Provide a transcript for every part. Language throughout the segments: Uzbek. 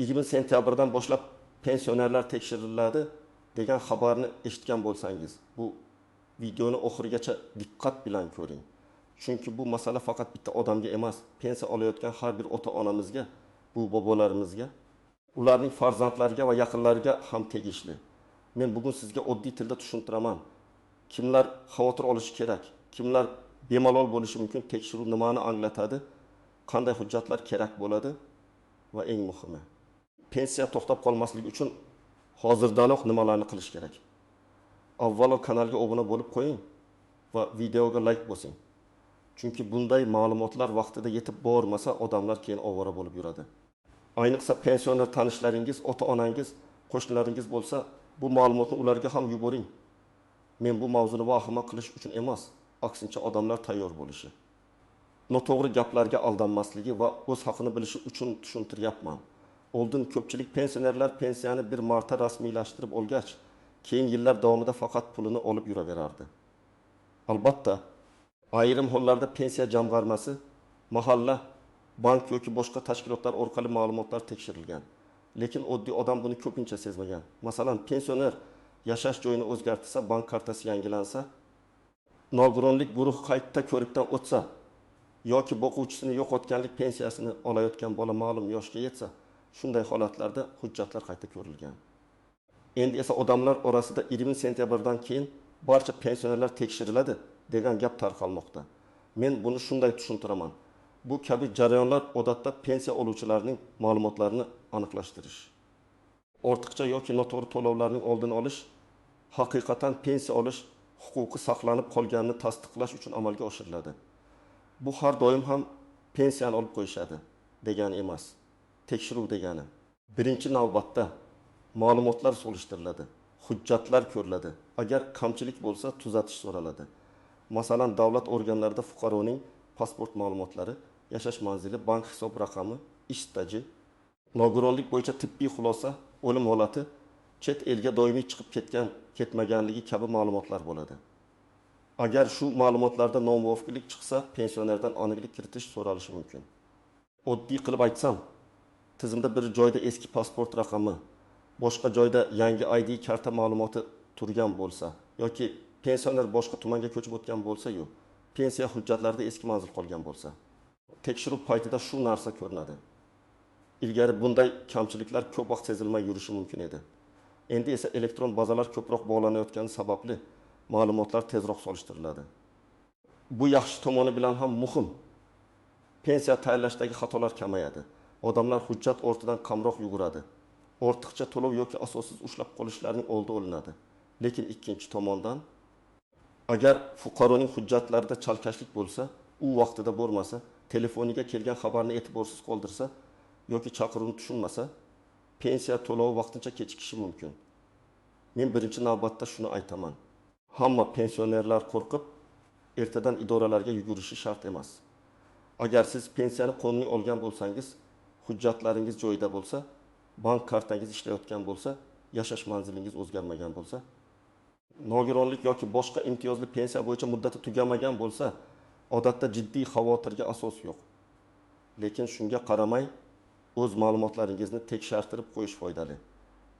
20 sentyabrdan boshlab pensionerlar tekshiriladi degan xabarni eshitgan bo'lsangiz, bu videoni oxirigacha diqqat bilan ko'ring. Chunki bu masala faqat bitta odamga emas, pensiya olayotgan har bir ota-onamizga, bu bobolarimizga, ularning farzandlariga va yaqinlariga ham tegishli. Men bugun sizga oddiy tilda tushuntiraman. Kimlar xavotir olishi kerak, kimlar bemalol bo'lishi mumkin, tekshiruv nimani anglatadi, qanday hujjatlar kerak bo'ladi va eng muhimi, pensiya to'xtab qolmasligi uchun hozirdanoq nimalarni qilish kerak. Avvalo kanalga obuna bo'lib qo'ying va videoga like bosing. Chunki bunday ma'lumotlar vaqtida yetib bormasa, odamlar keyin ovora bo'lib yuradi. Ayniqsa pensioner tanishlaringiz, ota-onangiz, qo'shnilaringiz bo'lsa, bu ma'lumotni ularga ham yuboring. Men bu mavzuni vahima qilish uchun emas, aksincha odamlar tayyor bo'lishi, noto'g'ri gaplarga aldanmasligi va o'z haqini bilishi uchun tushuntiryapman. Oldin ko'pchilik pensionerlar pensiyani bir marta rasmiylashtirib olgach, keyin yillar davomida faqat pulini olib yuraverardi. Albatta, ayrim hollarda pensiya jamg'armasi, mahalla, bank yoki boshqa tashkilotlar orqali ma'lumotlar tekshirilgan. Lekin oddiy odam buni ko'pincha sezmagan. Masalan, pensioner yashash joyini o'zgartirsa, bank kartasi yangilansa, nogironlik guruhi qayta ko'rikdan o'tsa yoki boquvchisini yo'qotganlik pensiyasini olayotgan bola ma'lum yoshga yetsa, shunday holatlarda hujjatlar qayta ko'rilgan. Endi esa odamlar orasida 20 sentyabrdan keyin barcha pensionerlar tekshiriladi degan gap tarqalmoqda. Men buni shunday tushuntiraman. Bu kabi jarayonlar odatda pensiya oluvchilarning ma'lumotlarini aniqlashtirish, ortiqcha yoki noto'g'ri to'lovlarning oldini olish, haqiqatan pensiya olish huquqi saqlanib qolganini tasdiqlash uchun amalga oshiriladi. Bu har doim ham pensiyani olib qo'yishadi degani emas. Tekshiruv degani birinchi navbatda ma'lumotlar solishtiriladi, hujjatlar ko'riladi. Agar kamchilik bo'lsa, tuzatish so'raladi. Masalan, davlat organlarida fuqaroning pasport ma'lumotlari, yashash manzili, bank hisob raqami, ish staji, nogironlik bo'yicha tibbiy xulosa, o'lim holati, chet elga doimiy chiqib ketgan, ketmaganligi kabi ma'lumotlar bo'ladi. Agar shu ma'lumotlarda nomuvofiqlik chiqsa, pensionerdan aniqlik kiritish so'ralishi mumkin. Oddiy qilib aytsam, tizimda bir joyda eski pasport raqami, boshqa joyda yangi ID karta ma'lumoti turgan bo'lsa yoki pensioner boshqa tumanga ko'chib o'tgan bo'lsa-yu, pensiya hujjatlarida eski manzil qolgan bo'lsa, tekshiruv paytida shu narsa ko'rinadi. Ilgari bunday kamchiliklar ko'p vaqt sezilmay yurishi mumkin edi. Endi esa elektron bazalar ko'proq bog'lanayotgani sababli ma'lumotlar tezroq solishtiriladi. Bu yaxshi tomoni bilan ham muhim. Pensiya tayinlashdagi xatolar kamayadi. Odamlar hujjat ortidan kamroq yuguradi. Ortiqcha to'lov yoki asossiz ushlab qolishlarning oldi olinadi. Lekin ikkinchi tomondan, agar fuqaroning hujjatlarida chalkashlik bo'lsa, u vaqtida bormasa, telefoniga kelgan xabarni e'tiborsiz qoldirsa yoki chaqiruvni tushunmasa, pensiya to'lovi vaqtincha kechikishi mumkin. Men birinchi navbatda shuni aytaman. Hamma pensionerlar qo'rqib, ertadan idoralarga yugurishi shart emas. Agar siz pensiyani qonuniy olgan bo'lsangiz, hujjatlaringiz joyida bo'lsa, bank kartangiz ishlayotgan bo'lsa, yashash manzilingiz o'zgarmagan bo'lsa, nogironlik yoki boshqa imtiyozli pensiya bo'yicha muddati tugamagan bo'lsa, odatda jiddiy xavotirga asos yo'q. Lekin shunga qaramay o'z ma'lumotlaringizni tekshirtirib qo'yish foydali.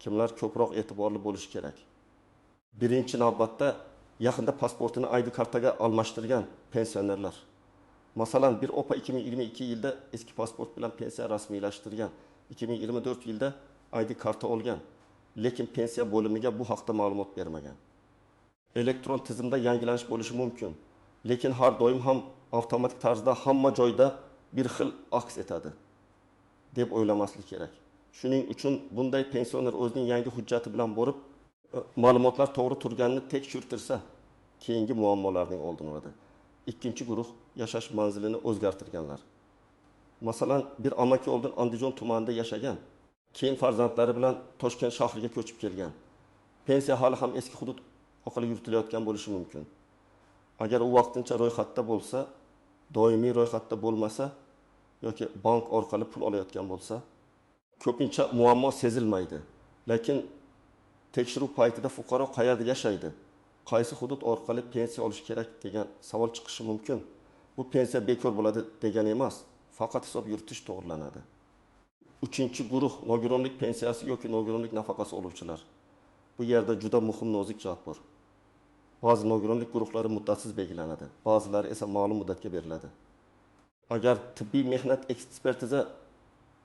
Kimlar ko'proq e'tiborli bo'lishi kerak? Birinchi navbatda yaqinda pasportini ID kartaga almashtirgan pensionerlar. Masalan, bir opa 2022 yilda eski pasport bilan pensiya rasmiylashtirgan, 2024 yilda ID karta olgan, lekin pensiya bo'limiga bu haqda ma'lumot bermagan. Elektron tizimda yangilanish bo'lishi mumkin, lekin har doim ham avtomatik tarzda hamma joyda bir xil aks etadi deb o'ylamaslik kerak. Shuning uchun bunday pensioner o'zining yangi hujjati bilan borib, ma'lumotlar to'g'ri turganini tekshirtirsa, keyingi muammolarning oldini oladi. Ikkinchi guruh yashash manzilini o'zgartirganlar. Masalan, bir amaki oldin Andijon tumanida yashagan, keyin farzandlari bilan Toshkent shahriga ko'chib kelgan. Pensiya hali ham eski hudud orqali yuritilayotgan bo'lishi mumkin. Agar u vaqtincha ro'yxatda bo'lsa, doimiy ro'yxatda bo'lmasa yoki bank orqali pul olayotgan bo'lsa, ko'pincha muammo sezilmaydi. Lekin tekshiruv paytida fuqaro qayerda yashaydi, qaysi hudud orqali pensiya olish kerak degan savol chiqishi mumkin. Bu pensiya bekor bo'ladi degani emas, faqat hisob yuritish to'g'rilanadi. Uchinchi guruh nogironlik pensiyasi yoki nogironlik nafaqasi oluvchilar. Bu yerda juda muhim nozik jihat bor. Ba'zi nogironlik guruhlari muddatsiz belgilanadi, ba'zilari esa ma'lum muddatga beriladi. Agar tibbiy mehnat ekspertiza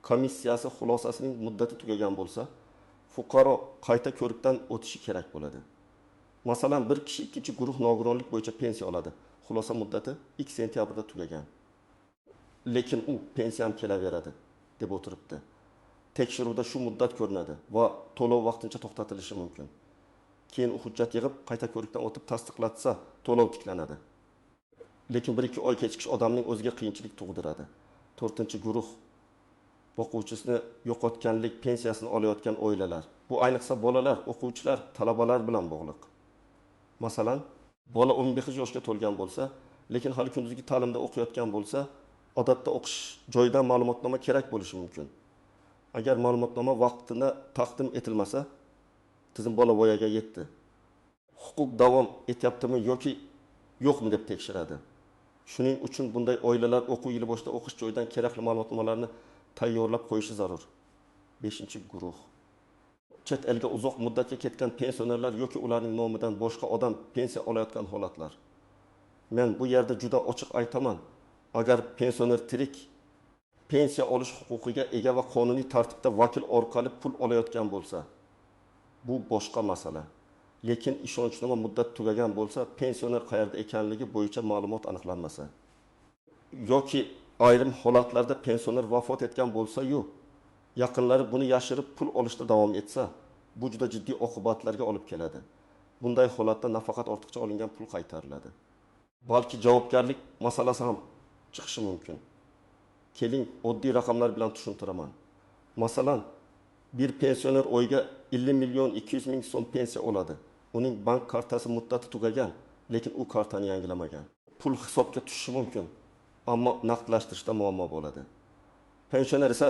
komissiyasi xulosasining muddati tugagan bo'lsa, fuqaro qayta ko'rikdan o'tishi kerak bo'ladi. Masalan, bir kishi ikkinchi guruh nogironlik bo'yicha pensiya oladi. Xulosa muddati 2 sentyabrda tugagan. Lekin u pensiyam kelaveradi deb o'tiribdi. Tekshiruvda shu muddat ko'rinadi va to'lov vaqtincha to'xtatilishi mumkin. Keyin u hujjat yig'ib qayta ko'rikdan o'tib tasdiqlatsa, to'lov tiklanadi. Lekin 1-2 oy kechikish odamning o'ziga qiyinchilik tug'diradi. To'rtinchi guruh boquvchisini yo'qotganlik pensiyasini olayotgan oilalar. Bu ayniqsa bolalar, o'quvchilar, talabalar bilan bog'liq. Masalan, bola 15 yoshga to'lgan bo'lsa, lekin hali kunduzgi ta'limda o'qiyotgan bo'lsa, odatda o'qish joyidan ma'lumotnoma kerak bo'lishi mumkin. Agar ma'lumotnoma vaqtida taqdim etilmasa, tizim bola voyaga yetdi, huquq davom etyaptimi yoki yo'qmi deb tekshiradi. Shuning uchun bunday oilalar o'quv yili boshida o'qish joyidan kerakli ma'lumotnomalarni tayyorlab qo'yishi zarur. 5-guruh. Chet elga uzoq muddatga ketgan pensionerlar yoki ularning nomidan boshqa odam pensiya olayotgan holatlar. Men bu yerda juda ochiq aytaman. Agar pensioner tirik, pensiya olish huquqiga ega va qonuniy tartibda vakil orqali pul olayotgan bo'lsa, bu boshqa masala. Lekin ishonchnoma muddat tugagan bo'lsa, pensioner qayerda ekanligi bo'yicha ma'lumot aniqlanmasa yoki ayrim holatlarda pensioner vafot etgan bo'lsa-yu, yaqinlari buni yashirib pul olishda davom etsa, bu juda jiddiy oqibatlarga olib keladi. Bunday holatda nafaqat ortiqcha olingan pul qaytariladi. Balki javobgarlik masalasi ham chiqishi mumkin. Keling, oddiy raqamlar bilan tushuntiraman. Masalan, bir pensioner oyga 50 milyon 200 ming so'm pensiya oladi. Uning bank kartasi muddati tugagan, lekin u kartani yangilamagan. Pul hisobga tushishi mumkin, ammo naqdlashtirishda muammo bo'ladi. Pensioner esa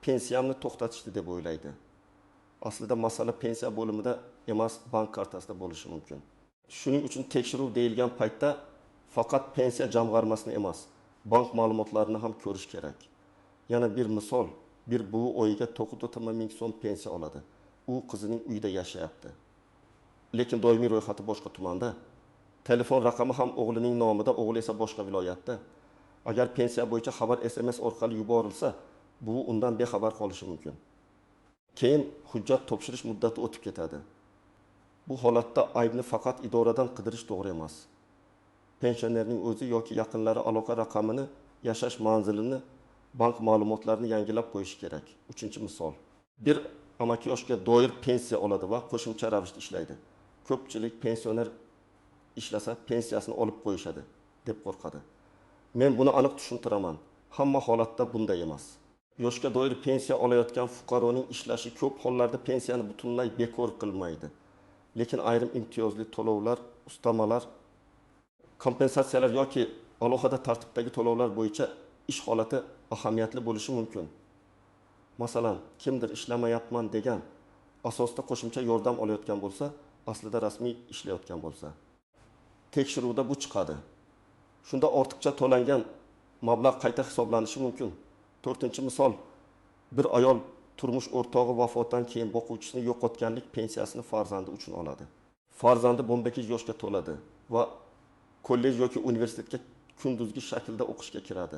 pensiyamni to'xtatishdi deb o'ylaydi. Aslida masala pensiya bo'limida emas, bank kartasida bo'lishi mumkin. Shuning uchun tekshiruv deyilgan paytda faqat pensiya jamg'armasini emas, bank ma'lumotlarini ham ko'rish kerak. Yana bir misol, bir buvi oyiga 9,5 ming so'm pensiya oladi. U qizining uyida yashayapti. Lekin doimiy ro'yxati boshqa tumanda. Telefon raqami ham o'g'lining nomida, o'g'li esa boshqa viloyatda. Agar pensiya bo'yicha xabar SMS orqali yuborilsa, bu undan bexabar qolishi mumkin. Keyin hujjat topshirish muddati o'tib ketadi. Bu holatda aybni faqat idoradan qidirish to'g'ri emas. Pensionerning o'zi yoki yaqinlari aloqa raqamini, yashash manzilini, bank ma'lumotlarini yangilab qo'yishi kerak. 3-misol. Bir amaki yoshga doir pensiya oladi va qo'shimcha ravishda ishlaydi. Ko'pchilik pensioner ishlasa pensiyasini olib qo'yishadi deb qo'rqadi. Men buni aniq tushuntiraman. Hamma holatda bunday emas. Yoshga doir pensiya olayotgan fuqaroning ishlashi ko'p hollarda pensiyani butunlay bekor qilmaydi. Lekin ayrim imtiyozli to'lovlar, ustamalar, kompensatsiyalar yoki alohida tartibdagi to'lovlar bo'yicha ish holati ahamiyatli bo'lishi mumkin. Masalan, kimdir ishlamayapman degan asosda qo'shimcha yordam olayotgan bo'lsa, aslida rasmiy ishlayotgan bo'lsa, tekshiruvda bu chiqadi. Shunda ortiqcha to'langan mablag' qayta hisoblanishi mumkin. 4-misol. Bir ayol turmush o'rtog'i vafotidan keyin boquvchisini yo'qotganlik pensiyasini farzandi uchun oladi. Farzandi 15 yoshga to'ladi va kollej yoki universitetga kunduzgi shaklda o'qishga kiradi.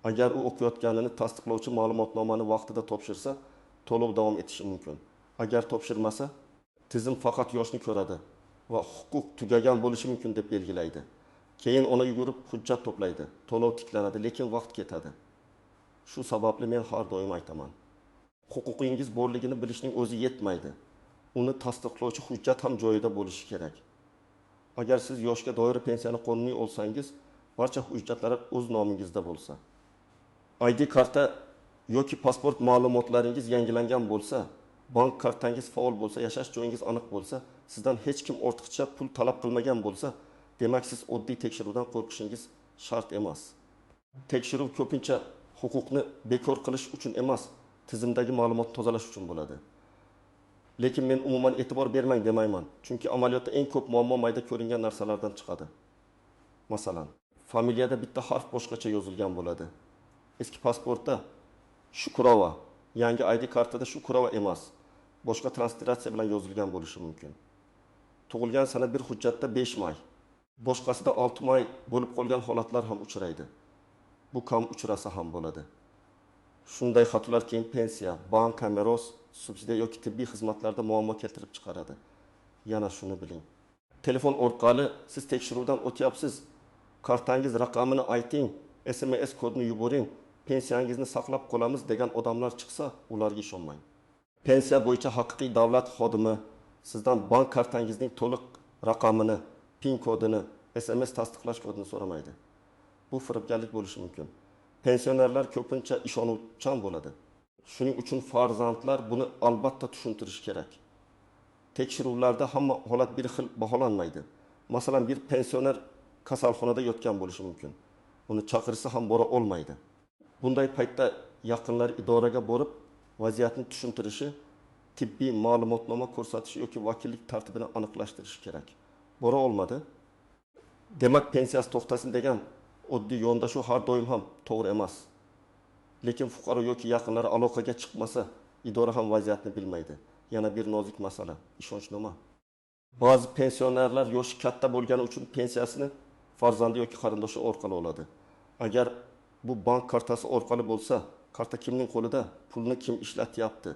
Agar u o'qiyotganini tasdiqlovchi ma'lumotnomani vaqtida topshirsa, to'lov davom etishi mumkin. Agar topshirmasa, tizim faqat yoshni ko'radi va huquq tugagan bo'lishi mumkin deb belgilaydi. Keyin ona yugurib hujjat to'playdi, to'lov tiklanadi, lekin vaqt ketadi. Shu sababli men har doim aytaman. Huquqingiz borligini bilishning o'zi yetmaydi. Uni tasdiqlovchi hujjat ham joyida bo'lishi kerak. Agar siz yoshga doir pensiyani qonuniy olsangiz, barcha hujjatlar o'z nomingizda bo'lsa, ID karta yoki pasport ma'lumotlaringiz yangilangan bo'lsa, bank kartangiz faol bo'lsa, yashash joyingiz aniq bo'lsa, sizdan hech kim ortiqcha pul talab qilmagan bo'lsa, demak siz oddiy tekshiruvdan qo'rqishingiz shart emas. Tekshiruv ko'pincha huquqni bekor qilish uchun emas, tizimdagi ma'lumotni tozalash uchun bo'ladi. Lekin men umuman e'tibor bermang demayman, chunki amaliyotda eng ko'p muammo mayda ko'ringan narsalardan chiqadi. Masalan, familiyada bitta harf boshqacha yozilgan bo'ladi. Eski pasportda Shukurova, Yangi ID kartada Shukurova emas, boshqa transliteratsiya bilan yozilgan bo'lishi mumkin. Tug'ilgan sana bir hujjatda 5 may, boshqasida 6 may bo'lib qolgan holatlar ham uchraydi. Bu kam uchrasa ham bo'ladi. Shunday xatolar keyin pensiya, bank, meros, subsidiya yoki tibbiy xizmatlarda muammo keltirib chiqaradi. Yana shuni biling. Telefon orqali siz tekshiruvdan o'tyapsiz, kartangiz raqamini ayting, SMS kodini yuboring, pensiyangizni saqlab qolamiz degan odamlar chiqsa, ularga ishonmang. Pensiya bo'yicha haqiqiy davlat xodimi sizdan bank kartangizning to'liq raqamini, PIN kodini, SMS tasdiqlash kodini so'ramaydi. Bu firibgarlik bo'lishi mumkin. Pensionerlar ko'pincha ishonuvchan bo'ladi. Shuning uchun farzandlar buni albatta tushuntirishi kerak. Tekshiruvlarda hamma holat bir xil baholanmaydi. Masalan, bir pensioner kasalxonada yotgan bo'lishi mumkin. Uni chaqirsa ham bora olmaydi. Bunday paytda yaqinlar idoraga borib vaziyatni tushuntirishi, tibbiy ma'lumotnoma ko'rsatishi yoki vakillik tartibini aniqlashtirishi kerak. Bora olmadi. Demak, pensiyasi to'xtasin degan oddiy yondashuv har doim ham to'g'ri emas. Lekin fuqaro yoki yaqinlari aloqaga chiqmasa, idora ham vaziyatni bilmaydi. Yana bir nozik masala ishonchnoma. Ba'zi pensionerlar yoshi katta bo'lgani uchun pensiyasini farzandi yoki qarindoshi orqali oladi. Agar bu bank kartasi orqali bo'lsa, karta kimning qo'lida, pulni kim ishlatyapti?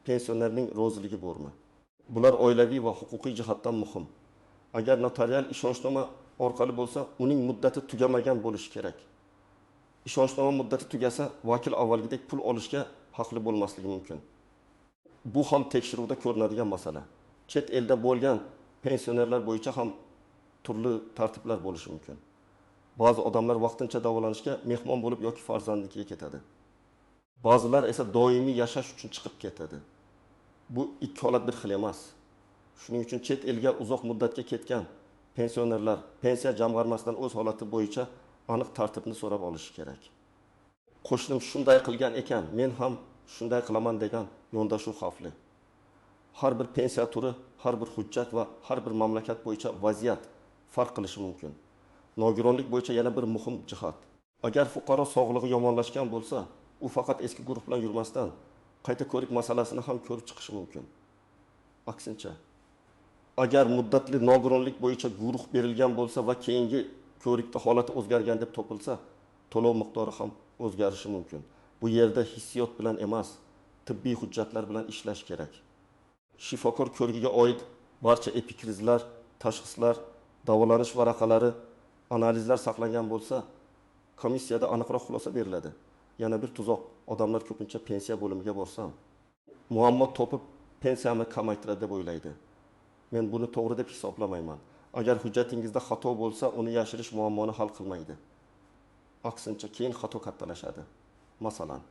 Pensionerning roziligi bormi? Bular oilaviy va huquqiy jihatdan muhim. Agar notarial ishonchnoma orqali bo'lsa, uning muddati tugamagan bo'lishi kerak. Ishonchnoma muddati tugasa, vakil avvalgidek pul olishga haqli bo'lmasligi mumkin. Bu ham tekshiruvda ko'rinadigan masala. Chet elda bo'lgan pensionerlar bo'yicha ham turli tartiblar bo'lishi mumkin. Ba'zi odamlar vaqtincha davolanishga mehmon bo'lib yoki farzandligiga ketadi. Ba'zilar esa doimiy yashash uchun chiqib ketadi. Bu ikki holat bir xil emas. Shuning uchun chet elga uzoq muddatga ketgan pensionerlar pensiya jamg'armasidan o'z holati bo'yicha aniq tartibni so'rab olishi kerak. Qo'shnim shunday qilgan ekan, men ham shunday qilaman degan yondashuv xavfli. Har bir pensiya turi, har bir hujjat va har bir mamlakat bo'yicha vaziyat farq qilishi mumkin. Nogironlik bo'yicha yana bir muhim jihat. Agar fuqaro sog'lig'i yomonlashgan bo'lsa, u faqat eski guruh bilan yurmasdan qayta ko'rik masalasini ham ko'rib chiqishi mumkin. Aksincha, agar muddatli nogironlik bo'yicha guruh berilgan bo'lsa va keyingi ko'rikda holati o'zgargan deb topilsa, to'lov miqdori ham o'zgarishi mumkin. Bu yerda hissiyot bilan emas, tibbiy hujjatlar bilan ishlash kerak. Shifokor ko'rigiga oid barcha epikrizlar, tashxislar, davolanish varaqalari, analizlar saqlangan bo'lsa, komissiyada aniqroq xulosa beriladi. Yana bir tuzoq, odamlar ko'pincha pensiya bo'limiga borsam, muammo topib pensiyamni kamaytiradi deb o'ylaydi. Men buni to'g'ri deb hisoblamayman. Agar hujjatingizda xato bo'lsa, uni yashirish muammoni hal qilmaydi. Aksincha, keyin xato kattalashadi. Masalan,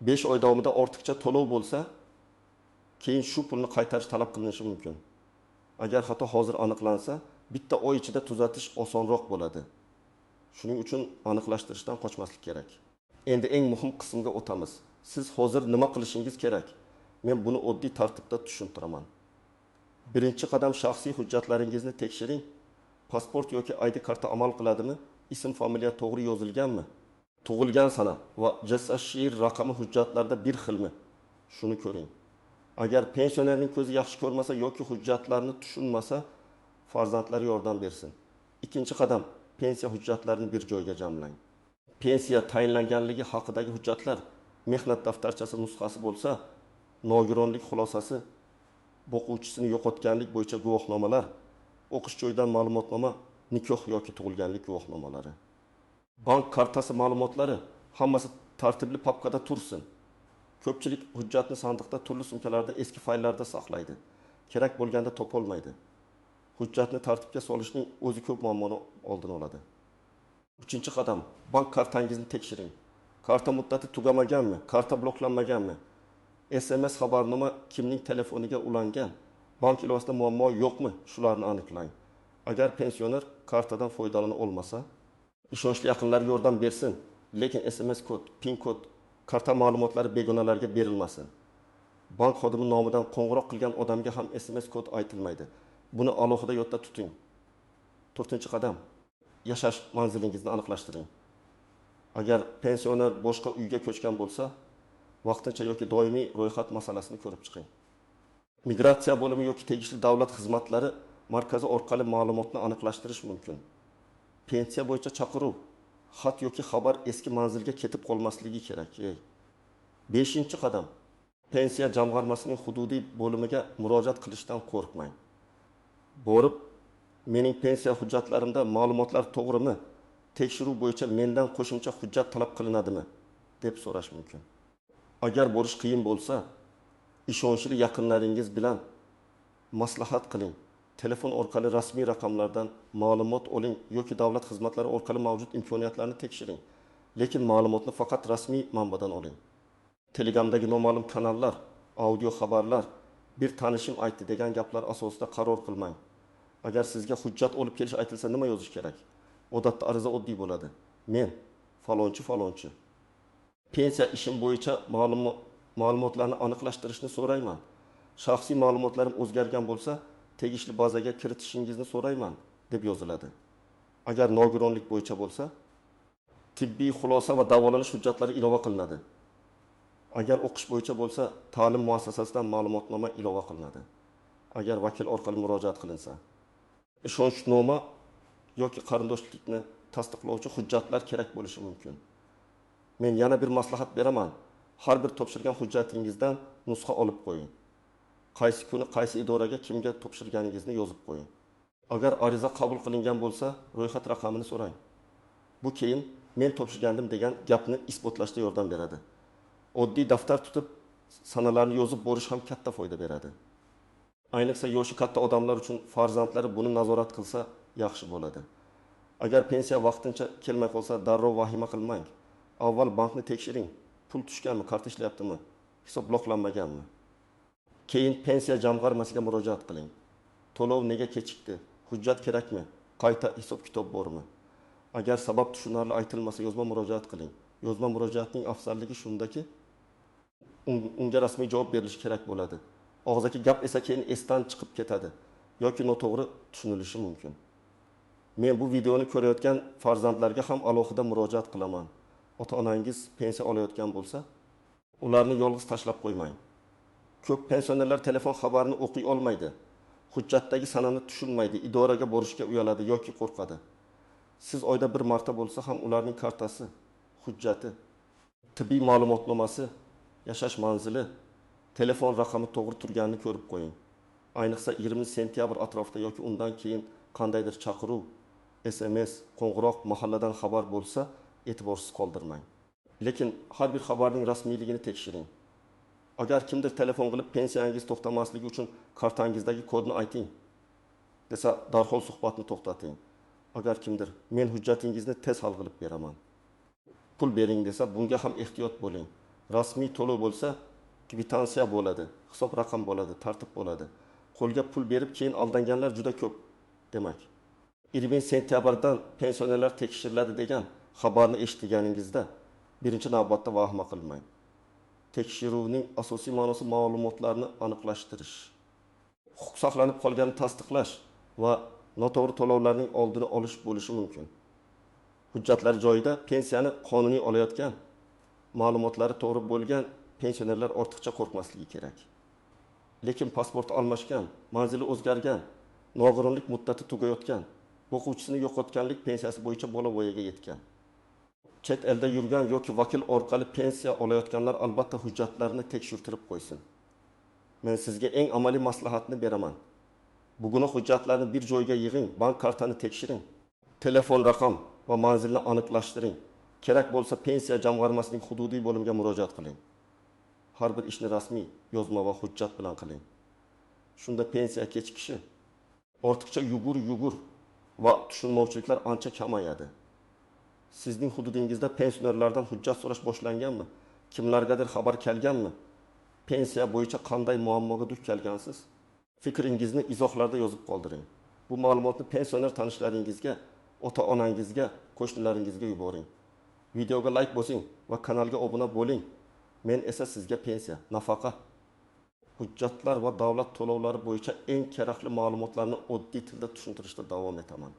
5 oy davomida ortiqcha to'lov bo'lsa, keyin shu pulni qaytarish talab qilinishi mumkin. Agar xato hozir aniqlansa, bitta oy ichida tuzatish osonroq bo'ladi. Shuning uchun aniqlashtirishdan qochmaslik kerak. Endi eng muhim qismga o'tamiz. Siz hozir nima qilishingiz kerak? Men buni oddiy tartibda tushuntiraman. Birinchi qadam shaxsiy hujjatlaringizni tekshiring. Pasport yoki ID karta amal qiladimi? Ism, familiya to'g'ri yozilganmi? Tug'ilgan sana va JSShir raqami hujjatlarda bir xilmi? Shuni ko'ring. Agar pensionerning ko'zi yaxshi ko'rmasa yoki hujjatlarni tushunmasa, farzandlari yordam bersin. Ikkinchi qadam pensiya hujjatlarini bir joyga jamlang. Pensiya tayinlanganligi haqidagi hujjatlar mehnat daftarchasi nusxasi bo'lsa, nogironlik xulosasi, boquvchisini yo'qotganlik bo'yicha guvohnomalar, o'qish joyidan ma'lumotnoma, nikoh yoki tug'ilganlik guvohnomalari. Bank kartasi ma'lumotlari hammasi tartibli papkada tursin. Ko'pchilik hujjatni sandiqda, turli sumkalarda, eski fayllarda saqlaydi. Kerak bo'lganda topolmaydi. Hujjatni tartibga solishning o'zi ko'p muammoni oldini oladi. Uchinchi qadam bank kartangizni tekshiring. Karta muddati tugamaganmi? Karta bloklanmaganmi? SMS xabarnoma kimning telefoniga ulangan? Bank ilovasida muammo yo'qmi? Shularni aniqlang. Agar pensioner kartadan foydalana olmasa, ishonchli yaqinlari yordam bersin, lekin SMS kod, PIN kod, karta ma'lumotlari begonalarga berilmasin. Bank xodimi nomidan qo'ng'iroq qilgan odamga ham SMS kod aytilmaydi. Buni alohida yodda tuting. To'rtinchi qadam yashash manzilingizni aniqlashtiring. Agar pensioner boshqa uyga ko'chgan bo'lsa, Vaqtincha yoki doimiy ro'yxat masalasini ko'rib chiqing. Migratsiya bo'limi yoki tegishli davlat xizmatlari markazi orqali ma'lumotni aniqlashtirish mumkin. Pensiya bo'yicha chaqiruv, xat yoki xabar eski manzilga ketib qolmasligi kerak. 5-qadam. Pensiya jamg'armasining hududiy bo'limiga murojaat qilishdan qo'rqmang. Borib, mening pensiya hujjatlarimda ma'lumotlar to'g'rimi? Tekshiruv bo'yicha mendan qo'shimcha hujjat talab qilinadimi? Deb so'rash mumkin. Agar borish qiyin bo'lsa, ishonchli yaqinlaringiz bilan maslahat qiling. Telefon orqali rasmiy raqamlardan ma'lumot oling yoki davlat xizmatlari orqali mavjud imkoniyatlarni tekshiring. Lekin ma'lumotni faqat rasmiy manbadan oling. Telegramdagi noma'lum kanallar, audio xabarlar, bir tanishim aytdi degan gaplar asosida qaror qilmang. Agar sizga hujjat olib kelish aytilsa nima yozish kerak? Odatda ariza oddiy bo'ladi. Men falonchi falonchi pensiya ishim bo'yicha ma'lumotlarni aniqlashtirishni so'rayman. Shaxsiy ma'lumotlarim o'zgargan bo'lsa, tegishli bazaga kiritishingizni so'rayman deb yoziladi. Agar nogironlik bo'yicha bo'lsa, tibbiy xulosa va davolanish hujjatlari ilova qilinadi. Agar o'qish bo'yicha bo'lsa, ta'lim muassasasidan ma'lumotnoma ilova qilinadi. Agar vakil orqali murojaat qilinsa, ishonchnoma yoki qarindoshlikni tasdiqlovchi hujjatlar kerak bo'lishi mumkin. Men yana bir maslahat beraman. Har bir topshirgan hujjatingizdan nusxa olib qo'ying. Qaysi kuni qaysi idoraga kimga topshirganingizni yozib qo'ying. Agar ariza qabul qilingan bo'lsa, ro'yxat raqamini so'rang. Bu keyin men topshirgandim degan gapni isbotlashda yordam beradi. Oddiy daftar tutib sanalarni yozib borish ham katta foyda beradi. Ayniqsa yoshi katta odamlar uchun farzandlari buni nazorat qilsa yaxshi bo'ladi. Agar pensiya vaqtincha kelmay qolsa, darrov vahima qilmang. Avval bankni tekshiring. Pul tushganmi, karta ishlayaptimi, hisob bloklanmaganmi? Keyin pensiya jamg'armasiga murojaat qiling. To'lov nega kechikdi? Hujjat kerakmi? Qayta hisob-kitob bormi? Agar sabab tushunarli aytilmasa, yozma murojaat qiling. Yozma murojaatning afzalligi shundaki, unga rasmiy javob berilishi kerak bo'ladi. Og'zaki gap esa keyin esdan chiqib ketadi yoki noto'g'ri tushunilishi mumkin. Men bu videoni ko'rayotgan farzandlarga ham alohida murojaat qilaman. Ota-onangiz pensiya olayotgan bo'lsa, ularni yolg'iz tashlab qo'ymang. Ko'p pensionerlar telefon xabarini o'qiy olmaydi. Hujjatdagi sanani tushunmaydi, idoraga borishga uyaladi yoki qo'rqadi. Siz oyda bir marta bo'lsa ham ularning kartasi, hujjati, tibbiy ma'lumotnomasi, yashash manzili, telefon raqami to'g'ri turganini ko'rib qo'ying. Ayniqsa 20 sentyabr atrofida yoki undan keyin qandaydir chaqiruv, SMS, qo'ng'iroq, mahalladan xabar bo'lsa, e'tiborsiz qoldirmang. Lekin har bir xabarning rasmiyligini tekshiring. Agar kimdir telefon qilib pensiyangiz to'xtamasligi uchun kartangizdagi kodni ayting desa, darhol suhbatni to'xtating. Agar kimdir men hujjatingizni tez hal qilib beraman, pul bering desa, bunga ham ehtiyot bo'ling. Rasmiy to'lov bo'lsa, kvitansiya bo'ladi, hisob raqam bo'ladi, tartib bo'ladi. Qo'lga pul berib keyin aldanganlar juda ko'p demak. 20 sentyabrdan pensionerlar tekshiriladi degan xabarni eshitganingizda birinchi navbatda vahima qilmang. Tekshiruvning asosiy ma'nosi ma'lumotlarni aniqlashtirish, huquq saqlanib qolganini tasdiqlash va noto'g'ri to'lovlarning oldini olish bo'lishi mumkin. Hujjatlar joyida pensiyani qonuniy olayotgan, ma'lumotlari to'g'ri bo'lgan pensionerlar ortiqcha qo'rqmasligi kerak. Lekin pasporti almashgan, manzili o'zgargan, nogironlik muddati tugayotgan, boquvchisini yo'qotganlik pensiyasi bo'yicha bola voyaga yetgan, chet elda yurgan yoki vakil orqali pensiya olayotganlar albatta hujjatlarini tekshirtirib qo'ysin. Men sizga eng amaliy maslahatni beraman. Buguni hujjatlarni bir joyga yig'ing, bank kartani tekshiring, telefon raqam va manzilni aniqlashtiring. Kerak bo'lsa pensiya jamg'armasining hududiy bo'limiga murojaat qiling. Har bir ishni rasmiy, yozma va hujjat bilan qiling. Shunda pensiya kechikishi, ortiqcha yugur-yugur va tushunmovchiliklar ancha kamayadi. Sizning hududingizda pensionerlardan hujjat so'rash boshlanganmi? Kimlargadir xabar kelganmi? Pensiya bo'yicha qanday muammoga duch kelgansiz? Fikringizni izohlarda yozib qoldiring. Bu ma'lumotni pensioner tanishlaringizga, ota-onangizga, qo'shnilaringizga yuboring. Videoga like bosing va kanalga obuna bo'ling. Men esa sizga pensiya, nafaqa, hujjatlar va davlat to'lovlari bo'yicha eng kerakli ma'lumotlarni oddiy tilda tushuntirishda davom etaman.